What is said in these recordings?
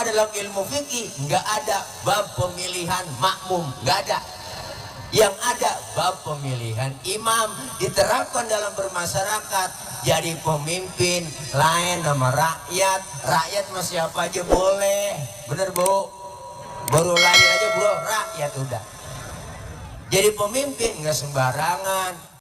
dalam ilmu fikih nggak ada bab pemilihan makmum, nggak ada. Yang ada bab pemilihan imam, diterapkan dalam bermasyarakat. Jadi pemimpin lain sama rakyat. Rakyat mah siapa aja boleh, bener bu? Baru lahir aja bro, rakyat udah. Jadi pemimpin nggak sembarangan.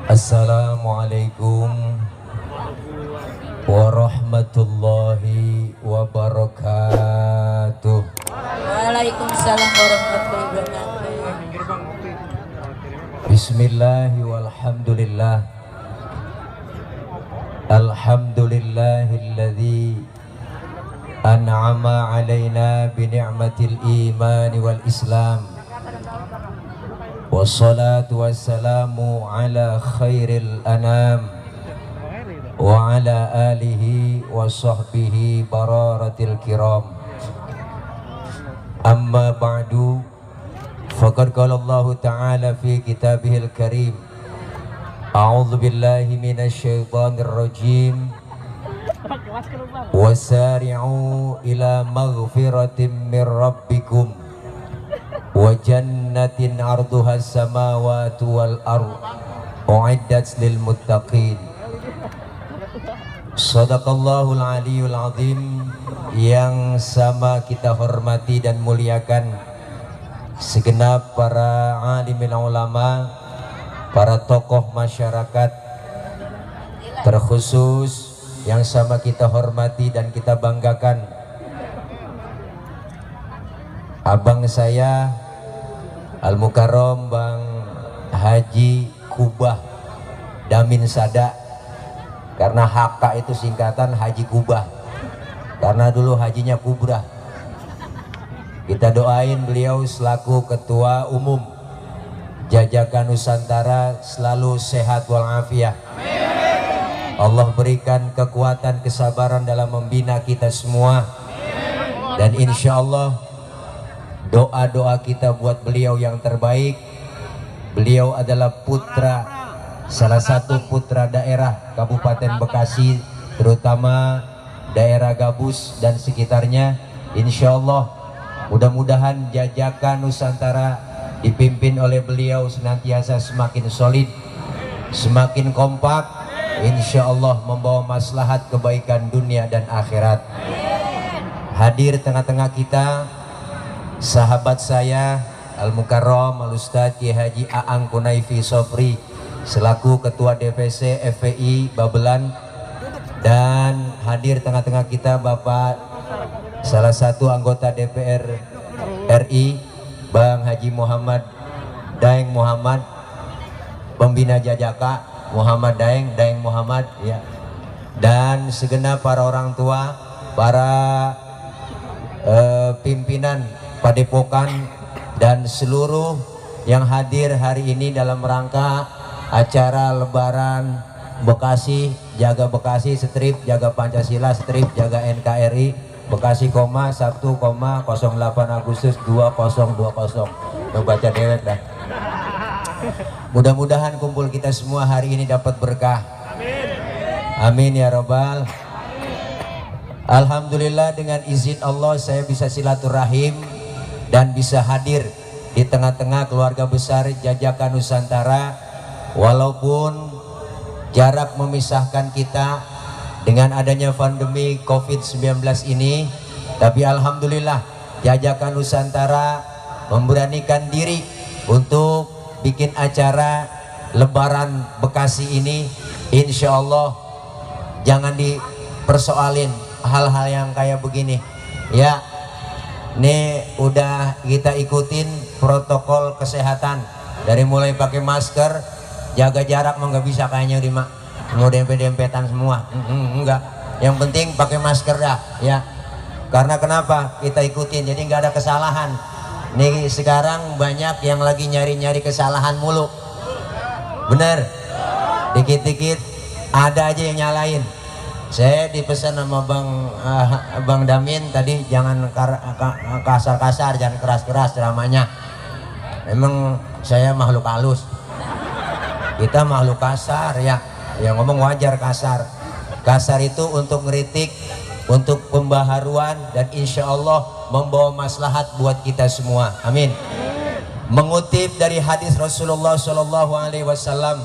Assalamualaikum warahmatullahi wabarakatuh. Waalaikumsalam warahmatullahi wabarakatuh. Bismillahi walhamdulillah. Alhamdulillahilladzi an'ama alaina bi ni'matil iman wal islam. Wassalatu wassalamu ala khairil anam wa ala alihi wa sahbihi bararatil kiram. Amma ba'du, faqad qala Allah ta'ala fi kitabihil karim, a'udzu billahi minasy syaithanir rajim, wasari'u ila maghfiratin mir rabbikum wa jannatin arduha samawati wal ardh u'iddat lil muttaqin. Shadaqallahul aliyul azim. Yang sama kita hormati dan muliakan segenap para alimil ulama, para tokoh masyarakat, terkhusus yang sama kita hormati dan kita banggakan abang saya Al-Mukarram Bang Haji Kubah Damin Sada, karena HK itu singkatan Haji Kubah, karena dulu hajinya Kubra. Kita doain beliau selaku ketua umum Jajakan Nusantara selalu sehat walafiat. Allah berikan kekuatan kesabaran dalam membina kita semua, dan insya Allah doa-doa kita buat beliau yang terbaik. Beliau adalah putra, salah satu putra daerah Kabupaten Bekasi, terutama daerah Gabus dan sekitarnya. Insya Allah mudah-mudahan Jajakan Nusantara dipimpin oleh beliau senantiasa semakin solid, semakin kompak, insya Allah membawa maslahat kebaikan dunia dan akhirat. Hadir tengah-tengah kita sahabat saya Al-Mukarram Al-Ustadz Kiai Haji Aang Kunaifi Sofri selaku Ketua DPC FPI Babelan, dan hadir tengah-tengah kita Bapak salah satu anggota DPR RI Bang Haji Muhammad Daeng Muhammad, pembina Jajaka Muhammad Daeng Muhammad ya, dan segenap para orang tua, para pimpinan Padepokan dan seluruh yang hadir hari ini dalam rangka acara Lebaran Bekasi. Jaga Bekasi strip, jaga Pancasila strip, jaga NKRI Bekasi, Sabtu, 08 Agustus 2020. Lo baca dewek dah. Mudah-mudahan kumpul kita semua hari ini dapat berkah. Amin ya robbal. Alhamdulillah, dengan izin Allah saya bisa silaturahim dan bisa hadir di tengah-tengah keluarga besar Jajakan Nusantara, walaupun jarak memisahkan kita dengan adanya pandemi COVID-19 ini, tapi alhamdulillah Jajakan Nusantara memberanikan diri untuk bikin acara Lebaran Bekasi ini. Insya Allah jangan dipersoalin hal-hal yang kayak begini ya. Nih udah kita ikutin protokol kesehatan, dari mulai pakai masker, jaga jarak mah nggak bisa kayaknya Rima, mau dempet-dempetan semua enggak, yang penting pakai masker dah ya. Karena kenapa kita ikutin, jadi nggak ada kesalahan. Nih sekarang banyak yang lagi nyari-nyari kesalahan mulu, bener, dikit-dikit ada aja yang nyalain. Saya dipesan sama Bang Damin tadi, jangan kasar-kasar, jangan keras-keras ceramahnya. Emang saya makhluk halus, kita makhluk kasar ya. Yang ngomong wajar kasar. Kasar itu untuk ngeritik, untuk pembaharuan, dan insya Allah membawa maslahat buat kita semua. Amin. Mengutip dari hadis Rasulullah SAW,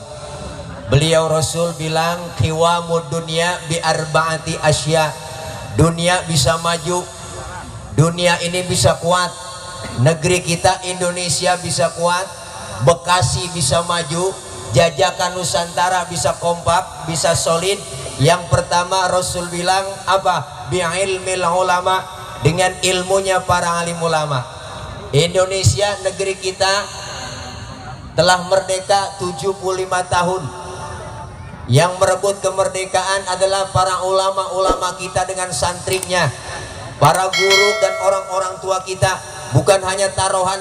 beliau Rasul bilang, qiwamud dunya bi arba'ati asya. Dunia bisa maju, dunia ini bisa kuat, negeri kita Indonesia bisa kuat, Bekasi bisa maju, Jajakan Nusantara bisa kompak, bisa solid. Yang pertama Rasul bilang apa? Bi'ilmil ulama, dengan ilmunya para alim ulama. Indonesia negeri kita telah merdeka 75 tahun. Yang merebut kemerdekaan adalah para ulama-ulama kita dengan santrinya, para guru dan orang-orang tua kita. Bukan hanya taruhan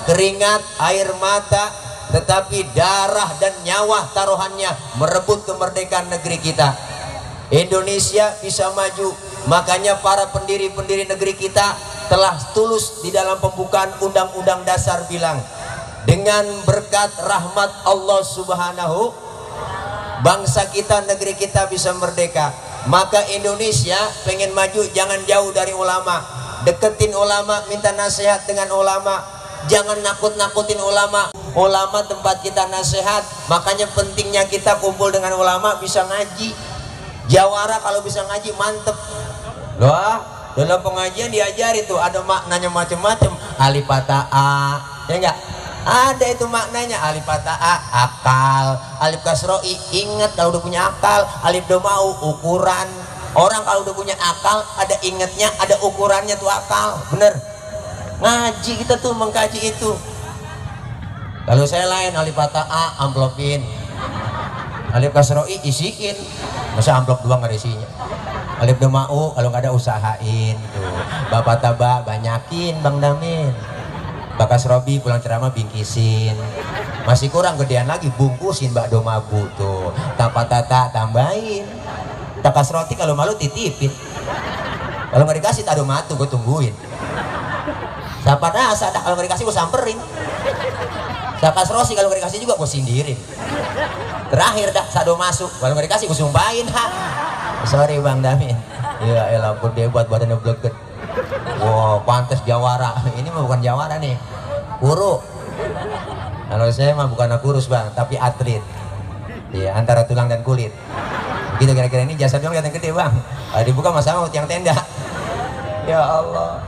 keringat, air mata, tetapi darah dan nyawa taruhannya merebut kemerdekaan negeri kita. Indonesia bisa maju, makanya para pendiri-pendiri negeri kita telah tulus di dalam pembukaan Undang-Undang Dasar bilang, dengan berkat rahmat Allah Subhanahu, bangsa kita, negeri kita bisa merdeka. Maka Indonesia pengen maju, jangan jauh dari ulama, deketin ulama, minta nasihat dengan ulama, jangan nakut-nakutin ulama. Ulama tempat kita nasihat, makanya pentingnya kita kumpul dengan ulama, bisa ngaji. Jawara kalau bisa ngaji mantep loh. Dalam pengajian diajari tuh ada maknanya macam-macam. Alif fathah A, ya enggak? Ada itu maknanya. Alif fathah A akal, alif kasroh I ingat kalau udah punya akal, alif domau ukuran. Orang kalau udah punya akal ada ingatnya, ada ukurannya tuh akal, bener. Ngaji kita tuh mengkaji itu. Kalau saya lain, alif fathah A amplopin, alif kasroh I isiin, masa amplop doang nggak ada isinya. Alif domau kalau nggak ada usahain tuh. Bapak taba banyakin Bang Damin. Bakas Robi pulang ceramah bingkisin. Masih kurang gedean lagi bungkusin Mbak Domabu tuh. Tapa tata tambahin. Takas roti kalau malu titipin. Kalau nggak dikasih tak ada matu gue tungguin. Siapa rasa dah kalau nggak dikasih gue samperin. Takas rosi kalau nggak dikasih juga gue sindirin. Terakhir dah sado masuk kalau nggak dikasih gue sumpahin ha. Sorry Bang Damin. Ya elah pun dia buat badannya bleget. Wow pantas jawara. Ini mah bukan jawara nih, kuru. Kalau saya mah bukan kurus Bang, tapi atlet. Iya antara tulang dan kulit. Begitu kira-kira. Ini jasa doang kelihatan gede Bang. Dibuka masalah tiang tenda. Ya Allah.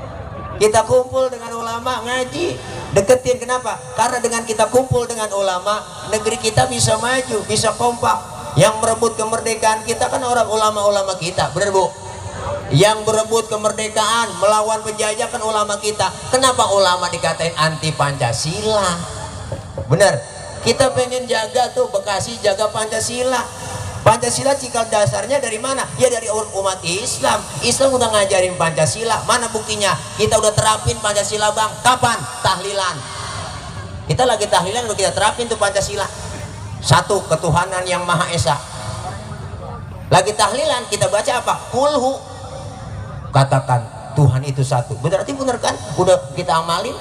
Kita kumpul dengan ulama ngaji, deketin. Kenapa? Karena dengan kita kumpul dengan ulama, negeri kita bisa maju, bisa kompak. Yang merebut kemerdekaan kita kan orang ulama-ulama kita, bener Bu? Yang berebut kemerdekaan melawan penjajah kan ulama kita. Kenapa ulama dikatain anti Pancasila? Bener, kita pengen jaga tuh Bekasi, jaga Pancasila. Pancasila cikal dasarnya dari mana? Ya dari umat Islam. Islam udah ngajarin Pancasila. Mana buktinya? Kita udah terapin Pancasila Bang. Kapan? Tahlilan. Kita lagi tahlilan udah kita terapin tuh Pancasila. Satu, ketuhanan yang Maha Esa. Lagi tahlilan kita baca apa? Kulhu. Katakan Tuhan itu satu. Berarti bener kan? Udah kita amalin.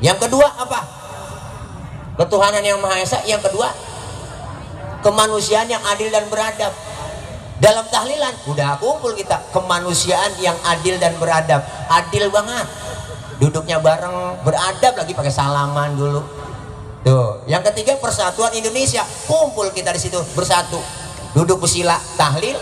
Yang kedua apa? Ketuhanan yang Maha Esa. Yang kedua kemanusiaan yang adil dan beradab. Dalam tahlilan udah kumpul kita kemanusiaan yang adil dan beradab. Adil banget. Duduknya bareng, beradab lagi pakai salaman dulu. Tuh, yang ketiga persatuan Indonesia, kumpul kita di situ bersatu, duduk bersila, tahlil.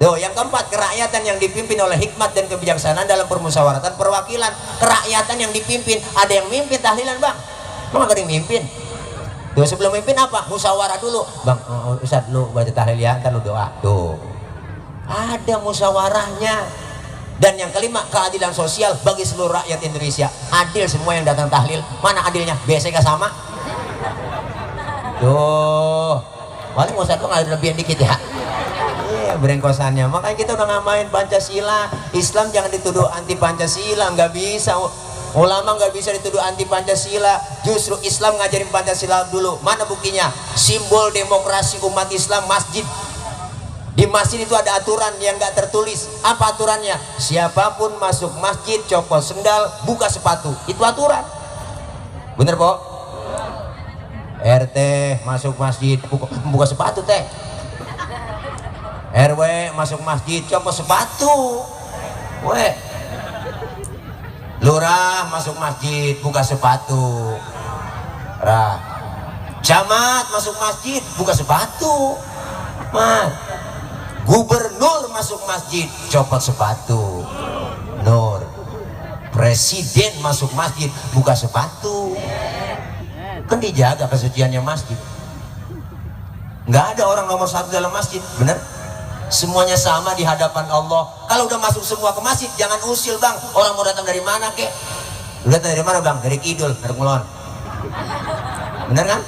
Tuh, yang keempat kerakyatan yang dipimpin oleh hikmat dan kebijaksanaan dalam permusyawaratan perwakilan. Kerakyatan yang dipimpin, ada yang mimpin tahlilan Bang, emang ada yang mimpin. Tuh sebelum mimpin apa? Musyawarah dulu Bang, Ustaz lu baca tahlil ya, ntar lu doa. Tuh, ada musyawarahnya. Dan yang kelima keadilan sosial bagi seluruh rakyat Indonesia. Adil semua yang datang tahlil. Mana adilnya? Biasanya sama. Tuh, paling Ustaz tuh nggak lebihin dikit ya. Iya berengkosannya. Makanya kita udah ngamain Pancasila. Islam jangan dituduh anti Pancasila, nggak bisa. Ulama nggak bisa dituduh anti Pancasila. Justru Islam ngajarin Pancasila dulu. Mana buktinya? Simbol demokrasi umat Islam masjid. Di masjid itu ada aturan yang nggak tertulis. Apa aturannya? Siapapun masuk masjid copot sendal, buka sepatu. Itu aturan. Bener Pok? RT masuk masjid buka sepatu teh. RW masuk masjid copot sepatu. Weh. Lurah masuk masjid buka sepatu. Rah. Camat masuk masjid buka sepatu. Mah. Gubernur masuk masjid copot sepatu. Nur. Presiden masuk masjid buka sepatu. Kan dijaga kesuciannya masjid. Nggak ada orang nomor satu dalam masjid, bener? Semuanya sama di hadapan Allah. Kalau udah masuk semua ke masjid, jangan usil Bang. Orang mau datang dari mana kek? Lu datang dari mana Bang? Dari Kidul, hadap Ngulon. Bener kan?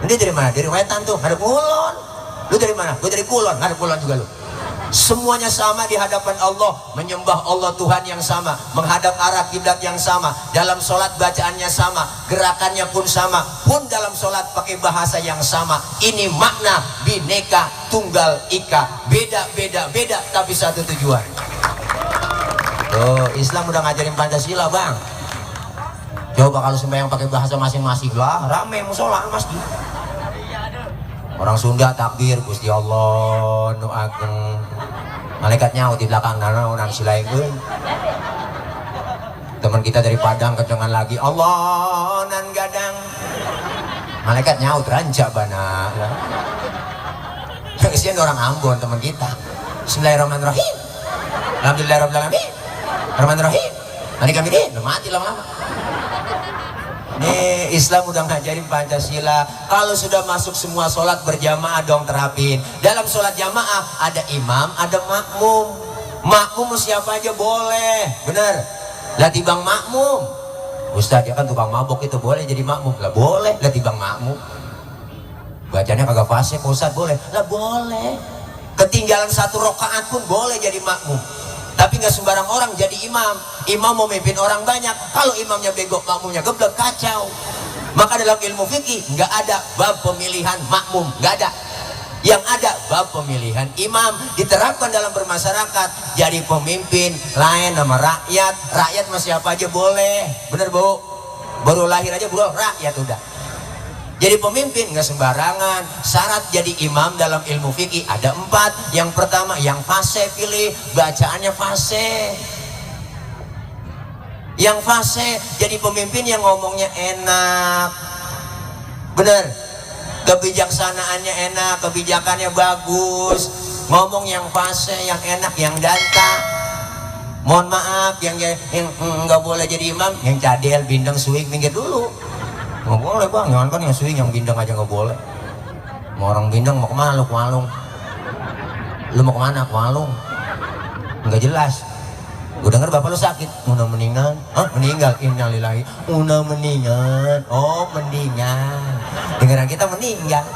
Ini dari mana? Dari Wetan tuh, hadap Ngulon. Lu dari mana? Gue dari Kulon, hadap Kulon juga lu. Semuanya sama di hadapan Allah, menyembah Allah Tuhan yang sama, menghadap arah kiblat yang sama, dalam sholat bacaannya sama, gerakannya pun sama, pun dalam sholat pakai bahasa yang sama. Ini makna Bhinneka Tunggal Ika, beda tapi satu tujuan. Tuh, Islam udah ngajarin Pancasila Bang. Coba kalau sembahyang pakai bahasa masing-masing lah, rame musola masjid. Orang Sunda takbir Gusti Allah nu ageng. Malaikat nyaut di belakang nana orang silaeun. Teman kita dari Padang kecengan lagi Allah nan gadang. Malaikat nyaut ranca bana. kesian orang Ambon teman kita. Bismillahirrahmanirrahim. Alhamdulillahirrahmanirrahim. Rahmanirrahim. Nanti kami udah mati lama-lama. Nih Islam udah ngajarin Pancasila. Kalau sudah masuk semua sholat berjamaah dong terapin. Dalam sholat jamaah ada imam, ada makmum. Makmum siapa aja boleh, bener. Lah tibang makmum. Ustaz ya kan tukang mabok itu boleh jadi makmum. Lah boleh, lah tibang makmum. Bacanya kagak fasih, Ustaz boleh. Lah boleh. Ketinggalan 1 rakaat pun boleh jadi makmum. Tapi nggak sembarang orang jadi imam. Imam mau memimpin orang banyak. Kalau imamnya bego, makmumnya geblek, kacau. Maka dalam ilmu fikih nggak ada bab pemilihan makmum, nggak ada. Yang ada bab pemilihan imam diterapkan dalam bermasyarakat. Jadi pemimpin lain sama rakyat. Rakyat masih apa aja boleh, bener bu? Baru lahir aja bro, rakyat udah. Jadi pemimpin nggak sembarangan. Syarat jadi imam dalam ilmu fikih ada 4. Yang pertama yang fasih pilih, bacaannya fasih. Yang fasih jadi pemimpin yang ngomongnya enak, bener. Kebijaksanaannya enak, kebijakannya bagus. Ngomong yang fasih, yang enak, yang danta. Mohon maaf yang nggak boleh jadi imam, yang cadel, bindeng, swing, minggir dulu. Nggak boleh bang, jangan kan yang swing, yang bindeng aja nggak boleh. Mau orang bindeng mau kemana lu, ke Walung? Lu mau kemana, ke Walung? Nggak jelas. Gue denger bapak lu sakit, udah meninggal. Hah? Meninggal, innalillahi. Udah meninggal. Oh meninggal. Dengeran kita meninggal.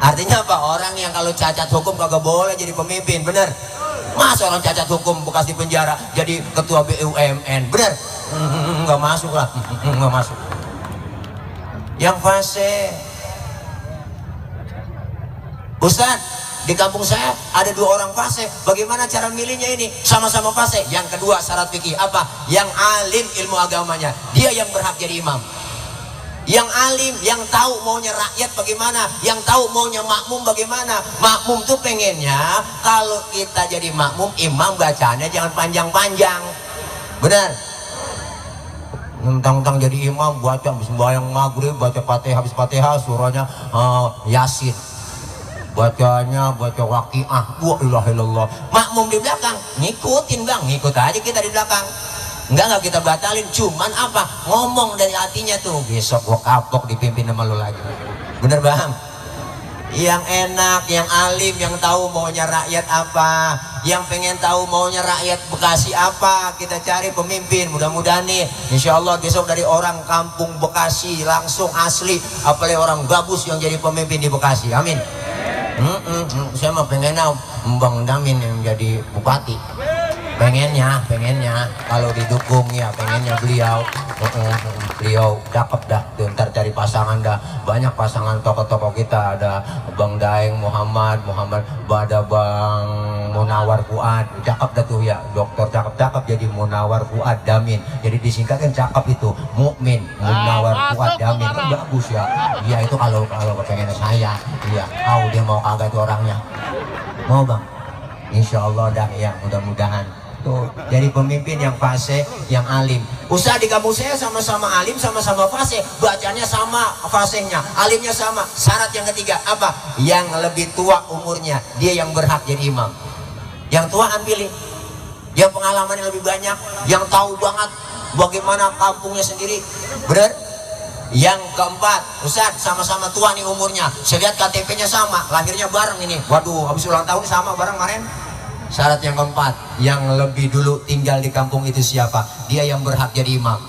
Artinya apa? Orang yang kalau cacat hukum kagak boleh jadi pemimpin, bener? Masa orang cacat hukum bekas di penjara jadi ketua BUMN, bener? Nggak masuk lah, nggak masuk. Yang fase, Ustaz, di kampung saya ada 2 orang fase. Bagaimana cara milihnya ini? Sama-sama fase. Yang kedua syarat fikih apa? Yang alim ilmu agamanya, dia yang berhak jadi imam. Yang alim, yang tahu maunya rakyat bagaimana, yang tahu maunya makmum bagaimana. Makmum tuh pengennya kalau kita jadi makmum, imam bacaannya jangan panjang-panjang, benar. Tentang jadi imam baca sembahyang maghrib, baca fatihah, habis fatihah surahnya yasin, bacanya baca waqiah, wa ilaha illallah. Makmum di belakang ngikutin bang, ngikut aja kita di belakang. Enggak kita batalin, cuman apa? Ngomong dari hatinya tuh, besok gua kapok dipimpin sama lu lagi. Bener bang? Yang enak, yang alim, yang tahu maunya rakyat apa, yang pengen tahu maunya rakyat Bekasi apa, kita cari pemimpin. Mudah-mudahan nih, insya Allah besok dari orang kampung Bekasi langsung asli, apalagi orang gabus yang jadi pemimpin di Bekasi. Amin. Saya mah pengennya Bang Damin yang jadi bupati. Pengennya kalau didukung ya, pengennya beliau cakep dah tuh. Ntar cari pasangan dah, banyak pasangan tokoh-tokoh kita, ada Bang Daeng Muhammad, ada Bang Munawar Fuad, cakep dah tuh ya, dokter cakep jadi Munawar Fuad Damin, jadi disingkatkan cakep itu Mukmin Munawar Fuad Damin, kan bagus ya. Iya itu kalau pengennya saya, iya. Dia mau kagak tuh orangnya, mau bang? Insya Allah dah ya, mudah-mudahan. Tuh, jadi pemimpin yang fase, yang alim. Usaha di kampung saya sama-sama alim, sama-sama fase, bacanya sama fasenya, alimnya sama. Syarat yang ketiga apa? Yang lebih tua umurnya, dia yang berhak jadi imam. Yang tua pilih, yang pengalamannya lebih banyak, yang tahu banget bagaimana kampungnya sendiri, bener? Yang keempat, Ustaz sama-sama tua nih umurnya, saya lihat KTP-nya sama, lahirnya bareng ini. Waduh, habis ulang tahun sama bareng kemarin. Syarat yang keempat, yang lebih dulu tinggal di kampung itu siapa? Dia yang berhak jadi imam.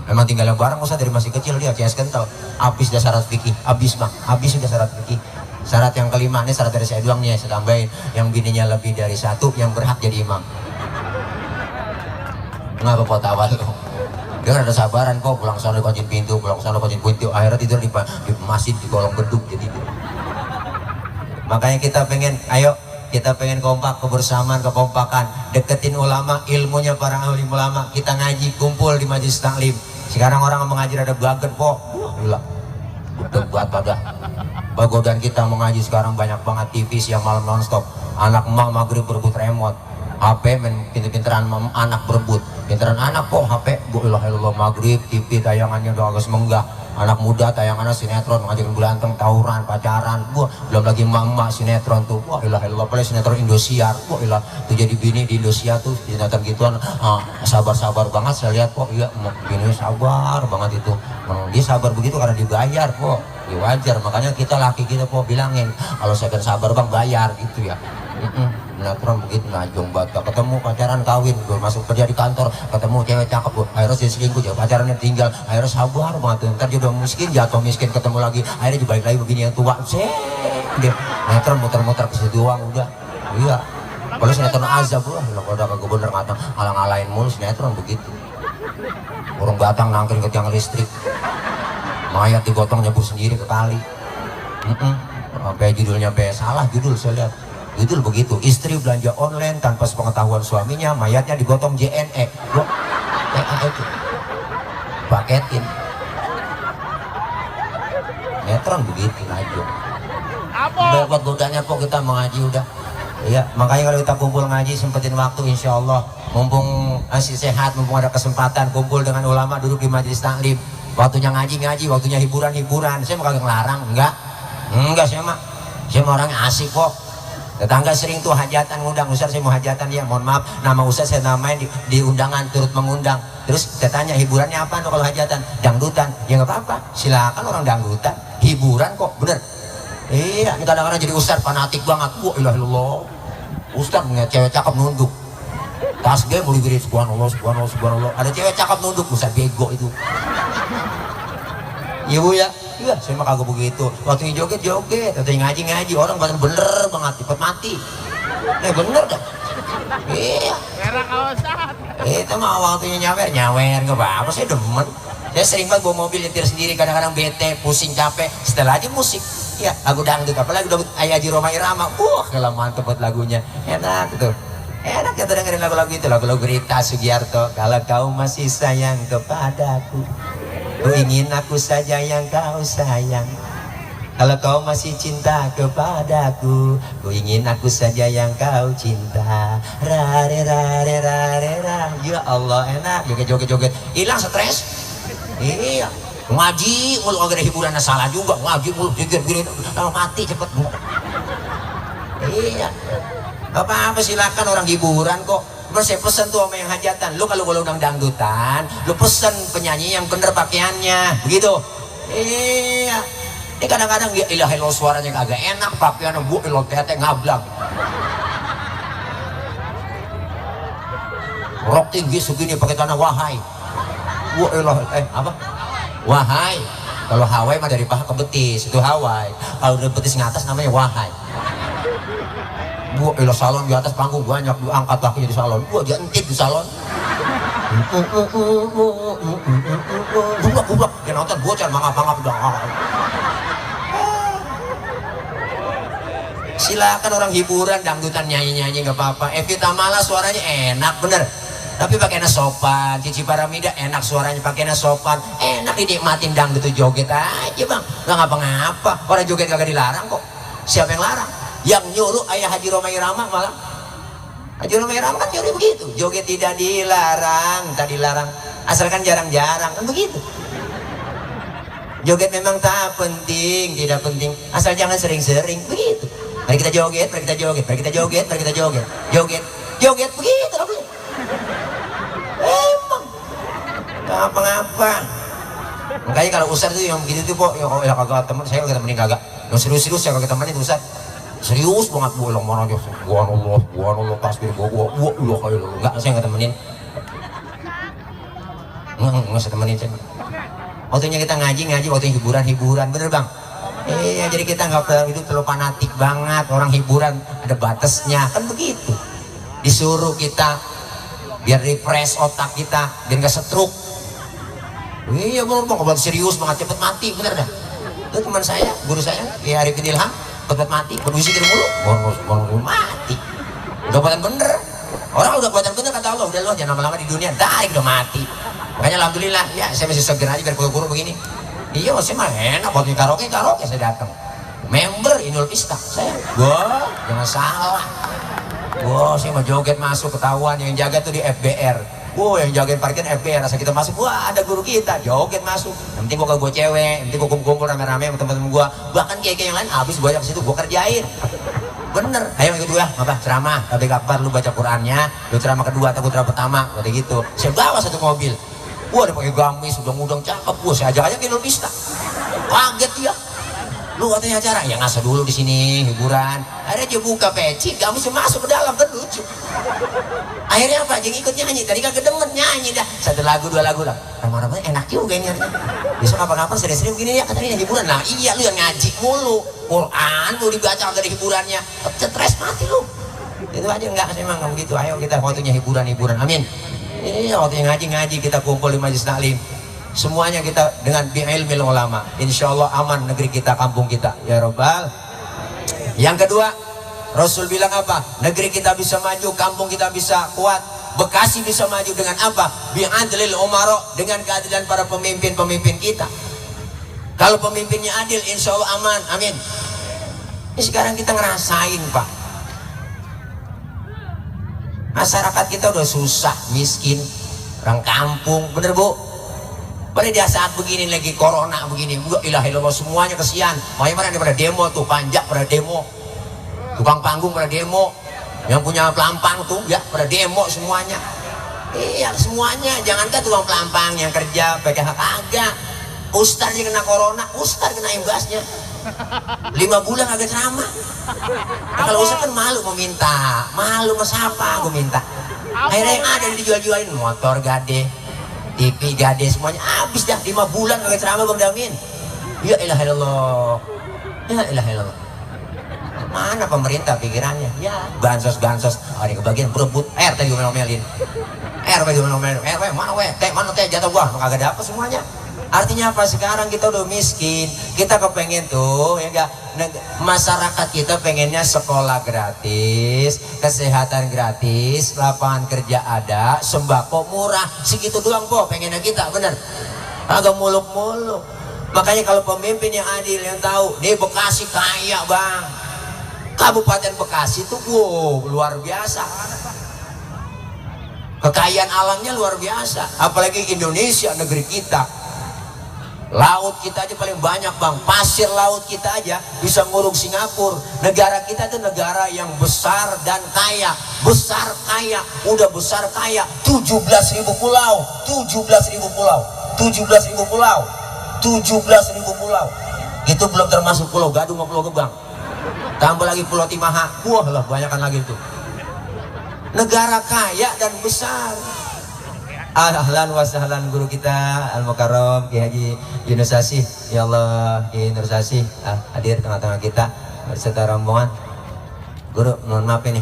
Memang tinggalnya bareng Ustaz dari masih kecil, dia CS kental. Habis dah syarat fikih, habis sudah syarat fikih. Syarat yang kelima, ini syarat dari saya doang nih, saya tambahin. Yang bininya lebih dari 1 yang berhak jadi imam. Ngapa kau tawa lu? Dia kan ada sabaran kok, pulang sana kunci pintu, akhirnya tidur di masjid di kolong gedung jadi. Makanya kita pengen, kita pengen kompak, kebersamaan, kekompakan, deketin ulama, ilmunya para alim ulama. Kita ngaji, kumpul di majelis taklim. Sekarang orang mengaji ada baget kok, gila, debat pada. Bagodan kita mengaji sekarang banyak banget TV siang malam nonstop. Anak emak maghrib berebut remote. HP main pinter-pinteran anak berebut, pinteran anak kok HP. Bu ilah ilallah, maghrib TV tayangannya udah agak semenggah, anak muda tayangannya sinetron, ngajakin berantem, tawuran, pacaran, wah belum lagi emak-emak sinetron tuh, wah ilah ilallah, apalagi sinetron Indosiar, wah ilah tuh jadi bini di Indosiar tuh sinetron gituan, sabar-sabar banget saya lihat kok, iya bini sabar banget itu, dia sabar begitu karena dibayar kok, ya wajar, makanya kita laki kita kok bilangin, kalau saya kan sabar bang bayar gitu ya. Sinetron begitu najong bata, ketemu pacaran kawin, gue masuk kerja di kantor, ketemu cewek cakep, akhirnya jadi selingkuh, jadi pacarannya tinggal, akhirnya sabar banget, ntar dia udah miskin, jatuh miskin, ketemu lagi, akhirnya dibalik lagi begini yang tua, dia sinetron muter-muter ke situ doang udah, iya, kalau sinetron azab lah, kalau udah kagak bener ngata, ngalang-ngalain mulu sinetron begitu, burung batang nangkring ke tiang listrik, mayat digotong nyebur sendiri ke kali, sampai judulnya salah judul saya lihat. Judul begitu, istri belanja online tanpa sepengetahuan suaminya, mayatnya digotong JNE. itu paketin netron begitu aja. Buat godanya kok kita mengaji udah. Iya, makanya kalau kita kumpul ngaji sempetin waktu, insya Allah mumpung masih sehat, mumpung ada kesempatan kumpul dengan ulama, duduk di majelis taklim, waktunya ngaji, waktunya hiburan. Saya mau kagak ngelarang, enggak saya mah orangnya asik kok. Tetangga sering tuh hajatan ngundang, Ustaz saya mau hajatan ya, mohon maaf nama Ustaz saya namain di undangan, turut mengundang. Terus saya tanya hiburannya apa tuh kalau hajatan? Dangdutan. Ya nggak apa-apa, silakan orang dangdutan, hiburan kok, bener. Iya, ini kadang-kadang jadi Ustaz fanatik banget. Wah ilah ilallah, Ustaz ngeliat cewek cakep nunduk, tasbih mau diberi subhanallah. Ada cewek cakep nunduk, Ustaz bego itu. Ibu ya, iya saya mah kagak begitu. Waktu joget, waktu ngaji, orang bener banget, cepet mati. Bener dah. Iya. Itu mah waktunya nyawer, nggak apa-apa, saya demen. Saya sering banget bawa mobil nyetir sendiri, kadang-kadang bete, pusing, capek, setelah aja musik. Ya, lagu dangdut, apalagi udah Ayah Haji Roma Irama. Kalau mantep buat lagunya, enak tuh. Enak kita dengerin lagu-lagu itu, lagu-lagu Rita Sugiarto. Kalau kau masih sayang kepadaku, ku ingin aku saja yang kau sayang. Kalau kau masih cinta kepadaku, ku ingin aku saja yang kau cinta. Rare. Ya Allah enak, joget-joget, hilang stres. Iya, ngaji mulu agak ada hiburannya, salah juga ngaji mulu gini, kalau mati cepet. Iya, apa-apa silakan orang hiburan kok. Terus saya pesen tuh sama yang hajatan, lu kalau undang dangdutan, lu pesen penyanyi yang bener pakaiannya, begitu. Iya. Ini kadang-kadang dia ilah ilah suaranya kagak enak, pakaiannya bu ilah tete ngablang. Rok tinggi segini pakai tanah wahai. Wah ilah apa? Wahai. Kalau Hawaii mah dari paha ke betis, itu Hawaii. Kalau dari betis ke atas namanya wahai. Gua ilah salon di atas panggung banyak, gua angkat kakinya di salon, gua dia entit di salon. Bublak, dia nonton bocah mangap udah. Silakan orang hiburan, dangdutan, nyanyi nggak apa-apa. Evita Mala suaranya enak bener, tapi pakainya sopan. Cici Paramida enak suaranya, pakainya sopan, enak dinikmatin dangdut joget aja bang, nggak ngapa-ngapa. Orang joget kagak dilarang kok. Siapa yang larang? Yang nyuruh Ayah Haji Roma Irama malah. Haji Roma Irama kan nyuruh begitu, joget tidak dilarang, tak dilarang, asalkan jarang-jarang, kan begitu. Joget memang tak penting, tidak penting, asal jangan sering-sering, begitu. Mari kita joget, joget begitu lagunya. Emang ngapa-ngapa. Makanya kalau Ustaz itu yang begitu tuh kok, ya kagak temen, saya kagak temenin kagak. Yang serius-serius saya kagak temenin Ustaz. Serius banget bu, ulang mana aja, subhanallah, tasbih, gua, enggak, saya nggak temenin, nggak saya temenin saya. Waktunya kita ngaji, waktunya hiburan, bener bang? Iya, jadi kita nggak itu terlalu fanatik banget, orang hiburan ada batasnya, kan begitu. Disuruh kita biar refresh otak kita, biar nggak stroke. Iya bener bang, kalau serius banget cepet mati, bener dah. Itu teman saya, guru saya, Kiai Arifin Ilham. Cepet mati, berzikir mulu, mati. Udah buatan bener. Orang udah buatan bener kata Allah, udah lo jangan lama-lama di dunia, udah mati. Makanya alhamdulillah, ya saya masih seger aja biar guru begini. Iya, saya mah enak, waktu karaoke saya datang. Member Inul Vista, saya. Wah, jangan salah. Wah, saya mau joget masuk ketahuan, yang jaga tuh di FBR. Wah, yang jagain parkir FBR, asal kita masuk, wah ada guru kita, joget masuk. Yang penting gua cewek, yang penting gua kumpul rame-rame sama teman-teman gua. Bahkan kayak yang lain habis gua ke situ gua kerjain. Bener, ayo ikut gua, apa ceramah, tapi kapan lu baca Qurannya, lu ceramah kedua atau ceramah pertama, kayak gitu. Saya bawa satu mobil. Wah, dia pakai gamis, udang-udang cakep, gua saya ajak aja ke Indonesia. Kaget dia. Lu katanya acara, ya ngasih dulu di sini hiburan. Akhirnya dia buka peci, gamis masuk ke dalam, kan lucu. Akhirnya apa? Jangan ikut nyanyi. Tadi kan kedemen nyanyi dah. Satu lagu, dua lagu lah. Ramah-ramah enak juga ini. Besok kapan-kapan sering-sering begini ya katanya hiburan. Nah iya lu yang ngaji mulu. Quran lu dibaca agak ada hiburannya. Stres mati lu. Itu aja enggak memang begitu. Ayo kita waktunya hiburan-hiburan. Amin. Iya waktunya ngaji-ngaji kita kumpul di majelis taklim. Semuanya kita dengan bi'ilmil ulama. Insya Allah aman negeri kita, kampung kita. Ya Rabbal. Yang kedua, Rasul bilang apa? Negeri kita bisa maju, kampung kita bisa kuat, Bekasi bisa maju dengan apa? Bi'adlil umaro, dengan keadilan para pemimpin-pemimpin kita. Kalau pemimpinnya adil, insya Allah aman. Amin. Ini sekarang kita ngerasain Pak. Masyarakat kita udah susah, miskin, orang kampung, bener Bu? Pada dia saat begini lagi corona begini, ilah ilallah semuanya kesian. Makanya mana pada demo tuh, panjak pada demo, tukang panggung pada demo, yang punya pelampang tuh ya pada demo semuanya. Iya semuanya, jangankan tukang pelampang yang kerja PKH kagak. Ustaz yang kena corona, Ustaz kena imbasnya. 5 bulan agak ceramah. Nah, kalau Ustaz kan malu meminta, malu mas apa gue minta. Akhirnya yang ada dijual-jualin motor gade, TV gade, semuanya habis dah. 5 bulan agak ceramah Bang Damin. Ya ilah ilallah, ya ilah ilallah. Mana pemerintah pikirannya? Ya bansos-bansos, ada kebagian berebut RT juga ngomelin, RW juga ngomelin, RW mana we, mana teh jatuh gua, kagak dapet semuanya. Artinya apa? Sekarang kita udah miskin, kita kepengen tuh ya enggak, masyarakat kita pengennya sekolah gratis, kesehatan gratis, lapangan kerja ada, sembako murah, segitu doang po pengennya kita, bener, agak muluk-muluk. Makanya kalau pemimpin yang adil, yang tahu, di Bekasi kaya Bang, Kabupaten Bekasi tuh wow, luar biasa, kekayaan alamnya luar biasa, apalagi Indonesia negeri kita. Laut kita aja paling banyak Bang, pasir laut kita aja bisa nguruk Singapura. Negara kita itu negara yang besar dan kaya, besar kaya, udah besar kaya, 17.000 pulau, 17.000 pulau, 17.000 pulau, 17.000 pulau. Itu belum termasuk Pulau Gadung sama Pulau Gebang. Tambah lagi Pulau Timaha, wah lah banyakan lagi itu. Negara kaya dan besar. Ahlan wa sahlan guru kita Al-Mukarram Kiai Haji Yunus Asih. Ya Allah Kiai Yunus Asih hadir tengah-tengah kita berserta rombongan. Guru mohon maaf ini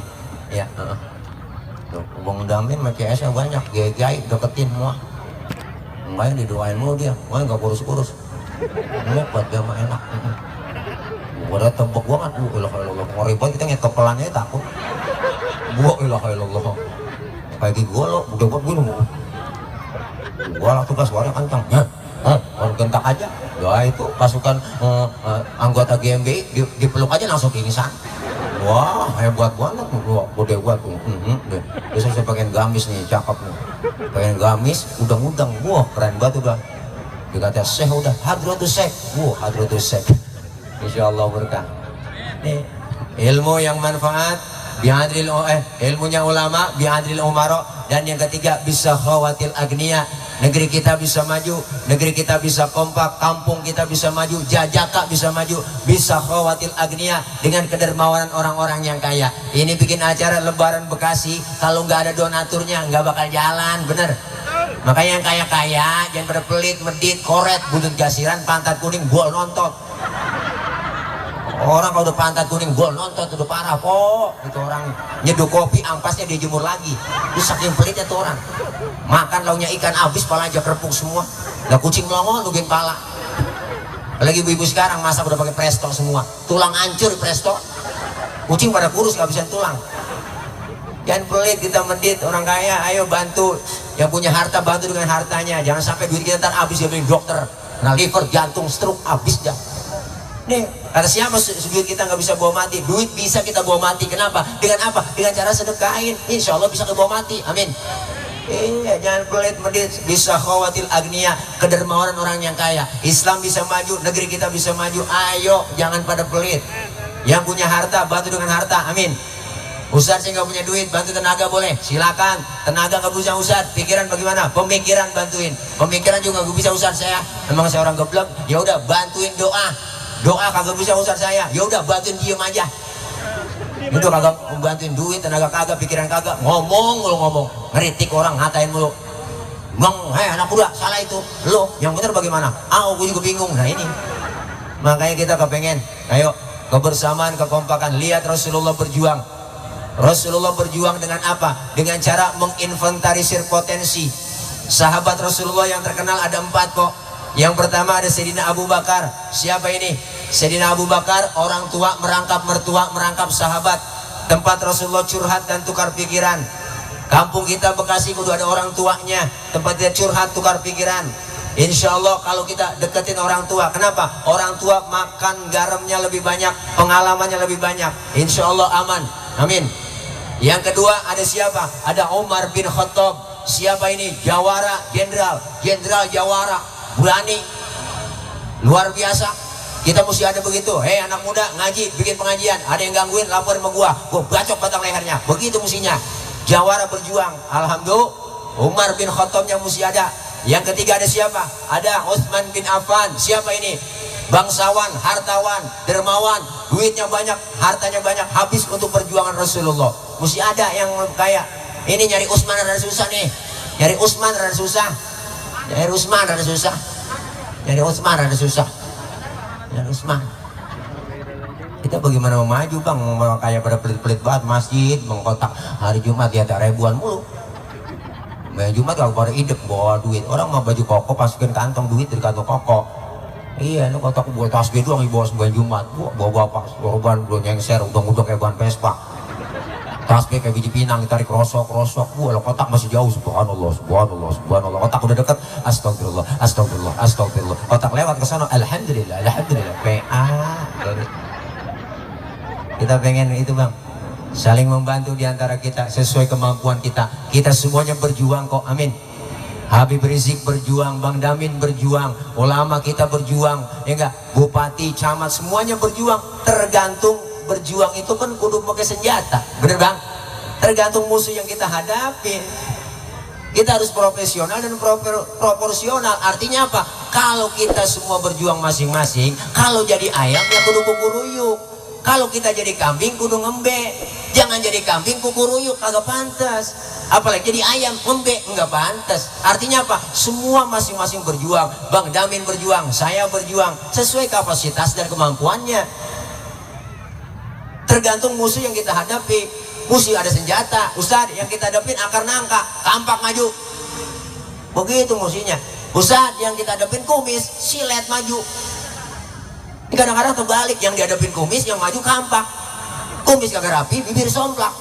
ya. Bang Damin pakai esnya banyak, gay deketin semua. Enggak didoain mulu dia, enggak kurus-kurus. Ngopat dia mah enak. Gua tebak banget, ilah ilallah, ngoribot kita ngetok pelannya takut. Gua ilah ilallah. Kayak gua lo, udah buat gini. Gua lah tugas suara kencang, orang gentak aja. Ya itu pasukan anggota GMBI dipeluk aja langsung pingsan. Wah hebat banget, gede buat tuh. Besok saya pengen gamis nih, cakep nih. Pengen gamis, udang-udang, wah keren banget udah. Dikata Syekh udah, Hadratus Syekh, wah Hadratus Syekh. Insya Allah berkah. Nih ilmu yang manfaat, biadril ilmunya ulama, biadril umaro. Dan yang ketiga bisa khawatil agniya. Negeri kita bisa maju, negeri kita bisa kompak, kampung kita bisa maju, jajaka bisa maju, bisa khawatil agniya dengan kedermawanan orang-orang yang kaya. Ini bikin acara Lebaran Bekasi, kalau nggak ada donaturnya nggak bakal jalan, bener. Makanya yang kaya-kaya jangan pada pelit, medit, koret, buntut gasiran, pantat kuning, gol nonton. Orang kalau udah pantat kuning gol nonton udah parah kok. Itu orang nyeduh kopi ampasnya dia jemur lagi. Itu saking pelitnya tuh orang. Makan launya ikan habis, pala aja kerepuk semua. Lah kucing melongo nungguin pala. Apalagi ibu-ibu sekarang masak udah pakai presto semua. Tulang hancur di presto. Kucing pada kurus kehabisan tulang. Jangan pelit, kita medit. Orang kaya ayo bantu. Yang punya harta bantu dengan hartanya. Jangan sampai duit kita ntar habis dia beli dokter. Nah liver, jantung, stroke habis dah. Nih Kata siapa duit kita nggak bisa bawa mati? Duit bisa kita bawa mati. Kenapa? Dengan apa? Dengan cara sedekahin. Insya Allah bisa kebawa mati. Amin. Iya, jangan pelit medit. Bisa khawatir agnia, kedermawanan orang yang kaya. Islam bisa maju, negeri kita bisa maju. Ayo, jangan pada pelit. Yang punya harta bantu dengan harta. Amin. Ustaz saya nggak punya duit, bantu tenaga boleh, silakan. Tenaga nggak bisa Ustaz, pikiran bagaimana? Pemikiran bantuin. Pemikiran juga nggak bisa Ustaz saya. Emang saya orang geblek. Ya udah bantuin doa. Doa kagak bisa Ustaz saya. Ya udah bantuin diem aja. Itu kagak bantuin duit, tenaga kagak, pikiran kagak. Ngomong mulu ngomong, ngeritik orang, ngatain mulu. Bang, hei anak muda, salah itu. Lo yang benar bagaimana? Gue juga bingung. Nah ini. Makanya kita kepengen, ayo kebersamaan, kekompakan. Lihat Rasulullah berjuang. Rasulullah berjuang dengan apa? Dengan cara menginventarisir potensi. Sahabat Rasulullah yang terkenal ada 4 kok. Yang pertama ada Sayyidina Abu Bakar. Siapa ini? Sayyidina Abu Bakar, orang tua merangkap mertua, merangkap sahabat. Tempat Rasulullah curhat dan tukar pikiran. Kampung kita Bekasi kudu ada orang tuanya. Tempat dia curhat, tukar pikiran. Insya Allah kalau kita deketin orang tua. Kenapa? Orang tua makan garamnya lebih banyak, pengalamannya lebih banyak. Insya Allah aman. Amin. Yang kedua ada siapa? Ada Umar bin Khattab. Siapa ini? Jawara, jenderal Jawara, berani, luar biasa. Kita mesti ada begitu. Hei anak muda ngaji, bikin pengajian. Ada yang gangguin, lapor sama gua bacok batang lehernya. Begitu mestinya. Jawara berjuang. Alhamdulillah. Umar bin Khattabnya mesti ada. Yang ketiga ada siapa? Ada Utsman bin Affan. Siapa ini? Bangsawan, hartawan, dermawan, duitnya banyak, hartanya banyak, habis untuk perjuangan Rasulullah. Mesti ada yang kayak ini. Nyari Utsman rada susah nih. Nyari Utsman rada susah. Nyari Utsman rada susah. Nyari Utsman rada susah. Nyari Utsman. Kita bagaimana mau maju bang? Mau kayak pada pelit-pelit banget masjid, mengkotak hari Jumat ya tak ribuan mulu. Main Jumat kalau pada idek bawa duit. Orang mau baju koko masukin kantong duit dari kantong koko. Iya, ini kotak buat tasbih doang dibawa sembahyang Jumat. Bawa bapak, korban belum nyengser, udang-udang kayak ban Vespa. Tasbih kayak biji pinang ditarik rosok. Lo kotak masih jauh. Subhanallah. Kotak udah dekat. Astagfirullah. Kotak lewat ke sana. Alhamdulillah. PA. Kita pengen itu bang. Saling membantu diantara kita sesuai kemampuan kita. Kita semuanya berjuang kok. Amin. Habib Rizik berjuang, Bang Damin berjuang, ulama kita berjuang, ya enggak? Bupati, camat, semuanya berjuang. Tergantung berjuang itu kan kudu pakai senjata, bener bang? Tergantung musuh yang kita hadapi. Kita harus profesional dan proporsional. Artinya apa? Kalau kita semua berjuang masing-masing, kalau jadi ayam ya kudu kukuruyuk. Kalau kita jadi kambing kudu ngembe. Jangan jadi kambing kukuruyuk, kagak pantas. Apalagi jadi ayam ngembe, enggak pantas. Artinya apa? Semua masing-masing berjuang. Bang Damin berjuang, saya berjuang sesuai kapasitas dan kemampuannya. Tergantung musuh yang kita hadapi. Musuh ada senjata, Ustadz yang kita hadapin akar nangka, kampak maju. Begitu musuhnya. Ustadz yang kita hadapin kumis, silet maju. Kadang-kadang terbalik, yang dihadapin kumis, yang maju kampak. Kumis kagak rapi, bibir somplak.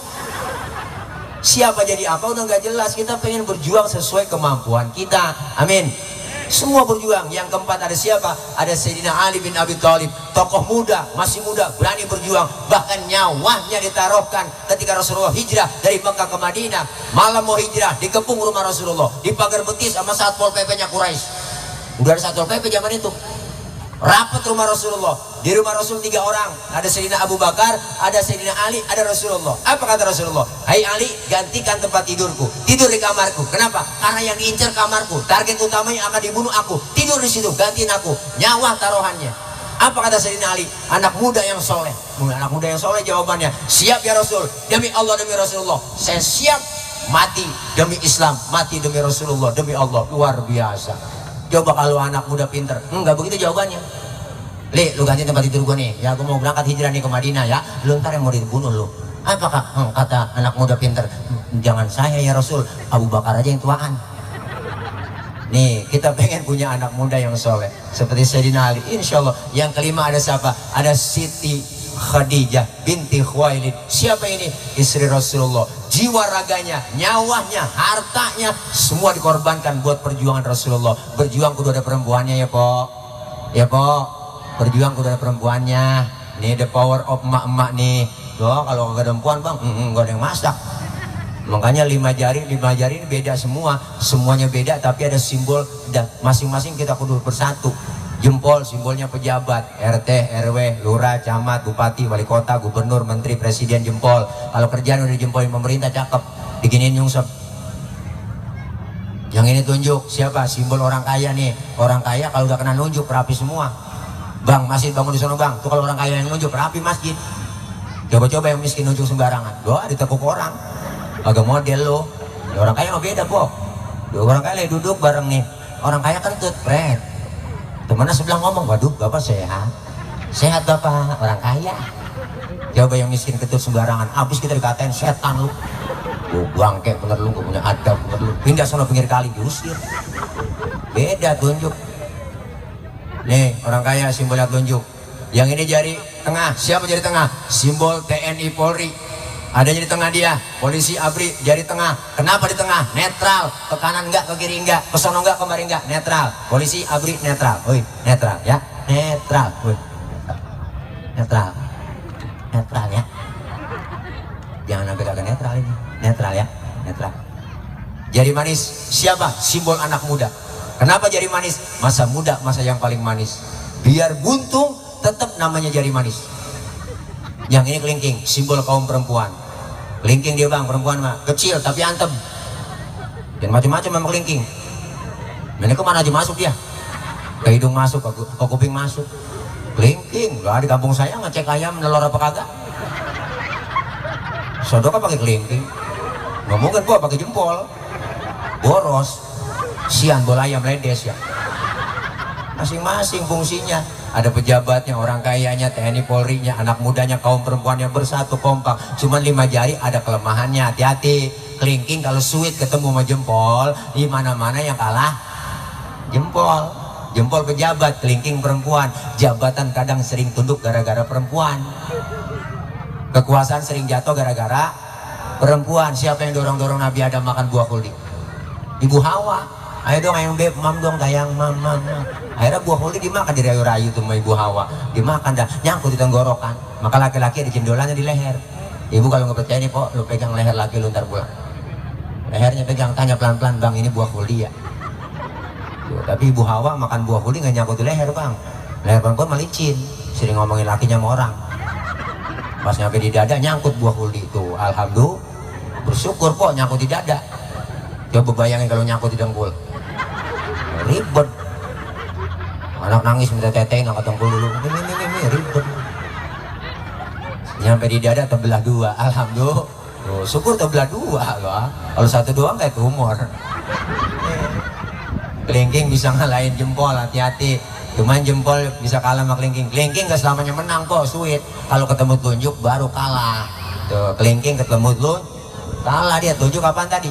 Siapa jadi apa udah nggak jelas. Kita pengen berjuang sesuai kemampuan kita. Amin. Semua berjuang. Yang keempat ada siapa? Ada Sayyidina Ali bin Abi Thalib. Tokoh muda, masih muda, berani berjuang. Bahkan nyawanya ditaruhkan ketika Rasulullah hijrah dari Mekah ke Madinah. Malam mau hijrah, dikepung rumah Rasulullah, dipagar betis sama Satpol PP-nya Quraisy. Udah ada Satpol PP zaman itu. Rapat rumah Rasulullah. Di rumah Rasul 3 orang. Ada Sayyidina Abu Bakar, ada Sayyidina Ali, ada Rasulullah. Apa kata Rasulullah? Hai Ali, gantikan tempat tidurku. Tidur di kamarku. Kenapa? Karena yang diincar kamarku. Target utamanya akan dibunuh aku. Tidur di situ, gantiin aku. Nyawa taruhannya. Apa kata Sayyidina Ali? Anak muda yang soleh. Anak muda yang soleh jawabannya. Siap ya Rasul. Demi Allah, demi Rasulullah. Saya siap mati demi Islam. Mati demi Rasulullah, demi Allah. Luar biasa. Coba kalau anak muda pinter, enggak begitu jawabannya. Li, lu ganti tempat tidur gua nih. Ya, gua mau berangkat hijrah nih ke Madinah ya. Lu ntar yang mau dibunuh lu. Apakah? Kata anak muda pinter. Jangan saya ya Rasul, Abu Bakar aja yang tuaan. Nih, kita pengen punya anak muda yang soleh seperti Sayyidina Ali. Insya Allah. Yang kelima ada siapa? Ada Siti Khadijah binti Khuwailid. Siapa ini? Istri Rasulullah. Jiwa raganya, nyawanya, hartanya semua dikorbankan buat perjuangan Rasulullah. Berjuang kudu ada perempuannya ya po. Ya po. Berjuang kudu ada perempuannya. Nih the power of emak-emak nih. Doa kalau kagak ada perempuan bang, nggak ada yang masak. Makanya 5 jari ini beda semua. Semuanya beda tapi ada simbol. Masing-masing kita kudu bersatu. Jempol simbolnya pejabat, RT, RW, lurah, camat, bupati, wali kota, gubernur, menteri, presiden jempol. Kalau kerjaan udah dijempolin pemerintah cakep, diginiin nyungsep. Yang ini tunjuk siapa? Simbol orang kaya nih. Orang kaya kalau udah kena nunjuk rapi semua. Bang, masjid bangun di sana bang. Tuh kalau orang kaya yang nunjuk rapi masjid. Coba-coba yang miskin nunjuk sembarangan. Doa ditekuk orang. Agak model lo. Ya, orang kaya mah beda kok. Orang kaya lagi duduk bareng nih. Orang kaya kentut, pret. Temennya sebelah ngomong, waduh bapak sehat. Sehat bapak, orang kaya. Coba yang miskin kentut sembarangan. Abis kita dikatain setan lu. Bangke bener lu, gak punya adab bener lu. Pindah sana pinggir kali, diusir. Beda tunjuk. Nih orang kaya simbolnya tunjuk. Yang ini jari tengah, siapa jari tengah? Simbol TNI Polri. Ada di tengah dia, polisi ABRI jari tengah. Kenapa di tengah? Netral, ke kanan enggak, ke kiri enggak, ke sono enggak, kemari enggak, netral. Polisi ABRI netral, woi netral ya, netral, woi netral, netral ya. Jangan sampai kagak netral ini, netral ya, netral. Jari manis siapa? Simbol anak muda. Kenapa jari manis? Masa muda, masa yang paling manis. Biar buntung, tetap namanya jari manis. Yang ini kelingking, simbol kaum perempuan. Kelingking dia bang, perempuan mah kecil tapi antem. Dan macam-macam memang kelingking. Ini kemana aja masuk dia? Ke hidung masuk, ke kuping masuk. Kelingking, lah di kampung saya ngecek ayam nelor apa kagak. Sodok pakai kelingking. Nggak mungkin gua pakai jempol. Boros. Sian bola ayam ledes ya. Masing-masing fungsinya. Ada pejabatnya, orang kayanya, TNI Polri-nya, anak mudanya, kaum perempuannya bersatu kompak. Cuman 5 jari ada kelemahannya, hati-hati. Kelingking kalau sweet ketemu sama jempol, di mana-mana yang kalah jempol. Jempol pejabat, kelingking perempuan. Jabatan kadang sering tunduk gara-gara perempuan. Kekuasaan sering jatuh gara-gara perempuan. Siapa yang dorong-dorong Nabi Adam makan buah khuldi? Ibu Hawa. Ayo dong ayang beb, mam dong tayang mam. Akhirnya buah khuldi dimakan, dirayu-rayu tuh sama Ibu Hawa. Dimakan dah, nyangkut di tenggorokan. Maka laki-laki ada cendolannya di leher. Ibu kalau nggak percaya nih kok, lu pegang leher laki lu ntar pulang. Lehernya pegang, tanya pelan-pelan, bang ini buah khuldi ya? Tuh, tapi Ibu Hawa makan buah khuldi nggak nyangkut di leher bang. Leher perempuan malicin, sering ngomongin lakinya sama orang. Pas nyampe di dada nyangkut buah khuldi tuh. Alhamdulillah, bersyukur kok nyangkut di dada. Coba bayangin kalau nyangkut di dengkul. Ribet. Anak nangis minta teteh nggak ketengkul dulu. Ini ribet. Nyampe di dada terbelah 2. Alhamdulillah. Tuh, syukur terbelah 2 loh. Kalau 1 doang kayak tumor. Kelingking bisa ngalahin jempol, hati-hati. Cuman jempol bisa kalah sama kelingking. Kelingking gak selamanya menang kok, sweet. Kalau ketemu tunjuk baru kalah. Tuh, kelingking ketemu tunjuk kalah dia. Tunjuk kapan tadi?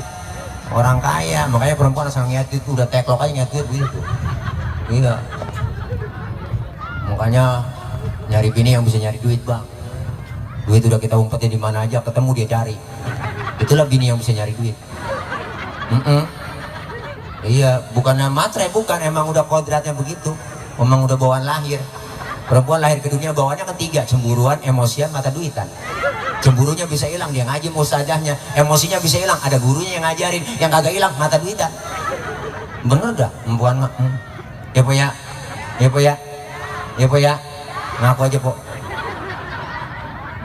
Orang kaya, makanya perempuan asal ngeliat itu udah teklok aja ngeliat duit gitu. Iya. Makanya nyari bini yang bisa nyari duit bang. Duit udah kita umpetin di mana aja, ketemu dia cari. Itulah bini yang bisa nyari duit. Iya, bukannya matre, bukan, emang udah kodratnya begitu. Emang udah bawaan lahir. Perempuan lahir ke dunia bawaannya kan 3, cemburuan, emosian, mata duitan. Cemburunya bisa hilang, dia ngaji ustazahnya. Emosinya bisa hilang, ada gurunya yang ngajarin. Yang kagak hilang, mata duitan. Bener dah, perempuan mah. Ya po ya, ya po ya, ya po ya. Ngaku aja po.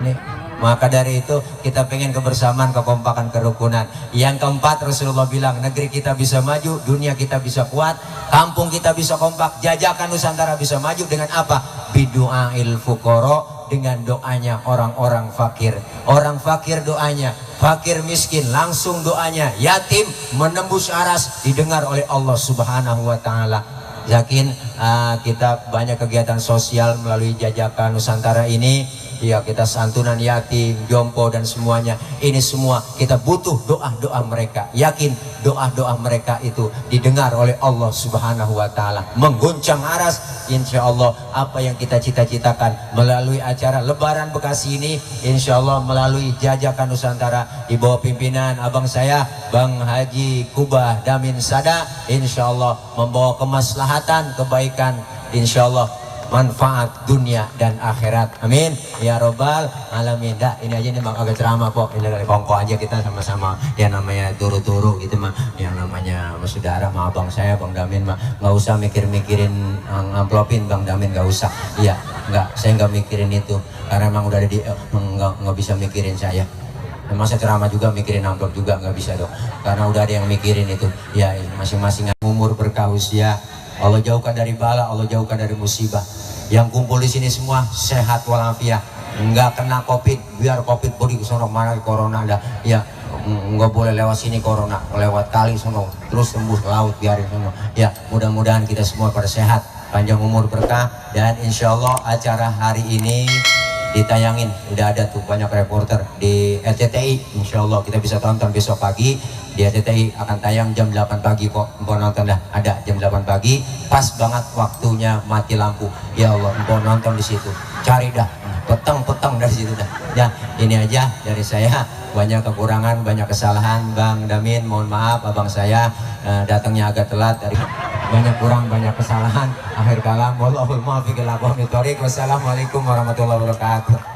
Nih, maka dari itu kita pengen kebersamaan, kekompakan, kerukunan. Yang keempat Rasulullah bilang, negeri kita bisa maju, dunia kita bisa kuat, kampung kita bisa kompak, jajakan Nusantara bisa maju dengan apa? Bidu'ail fuqara, dengan doanya orang-orang fakir. Orang fakir doanya, fakir miskin langsung doanya, yatim menembus aras didengar oleh Allah Subhanahu wa taala. Yakin kita banyak kegiatan sosial melalui jajakan Nusantara ini. Ya, kita santunan yatim, jompo dan semuanya. Ini semua kita butuh doa-doa mereka. Yakin doa-doa mereka itu didengar oleh Allah Subhanahu wa taala. Mengguncang aras, insya Allah apa yang kita cita-citakan melalui acara Lebaran Bekasi ini, insya Allah melalui jajakan Nusantara di bawah pimpinan abang saya Bang Haji Kubah Damin Sada, insya Allah membawa kemaslahatan, kebaikan, insya Allah manfaat dunia dan akhirat. Amin ya robbal alamin. Dah, ini aja nih Bang agak ceramah kok. Ini dari kongko aja kita sama-sama yang namanya turu-turu gitu mah. Yang namanya saudara sama abang saya Bang Damin mah nggak usah mikir-mikirin amplopin Bang Damin, nggak usah. Iya, nggak, saya nggak mikirin itu karena emang udah ada di nggak bisa mikirin saya. Memang saya ceramah juga mikirin amplop juga nggak bisa dong, karena udah ada yang mikirin itu. Ya masing-masing umur berkah usia. Allah jauhkan dari bala, Allah jauhkan dari musibah. Yang kumpul di sini semua sehat walafiat, nggak kena covid, biar covid body sono mana corona dah. Ya nggak boleh lewat sini corona, lewat kali sono terus tembus laut biarin sono. Ya mudah-mudahan kita semua pada sehat, panjang umur berkah, dan insya Allah acara hari ini ditayangin, udah ada tuh banyak reporter di RCTI. Insya Allah kita bisa tonton besok pagi di RCTI, akan tayang jam 8 pagi kok. Empok nonton dah, ada jam 8 pagi, pas banget waktunya mati lampu. Ya Allah, empok nonton di situ, cari dah petang dari situ dah. Ya ini aja dari saya, banyak kekurangan, banyak kesalahan Bang Damin, mohon maaf abang saya datangnya agak telat dari banyak kurang, banyak kesalahan. Akhir kalam, wallahul muwaffiq ila aqwamit thoriq. Wassalamualaikum warahmatullahi wabarakatuh.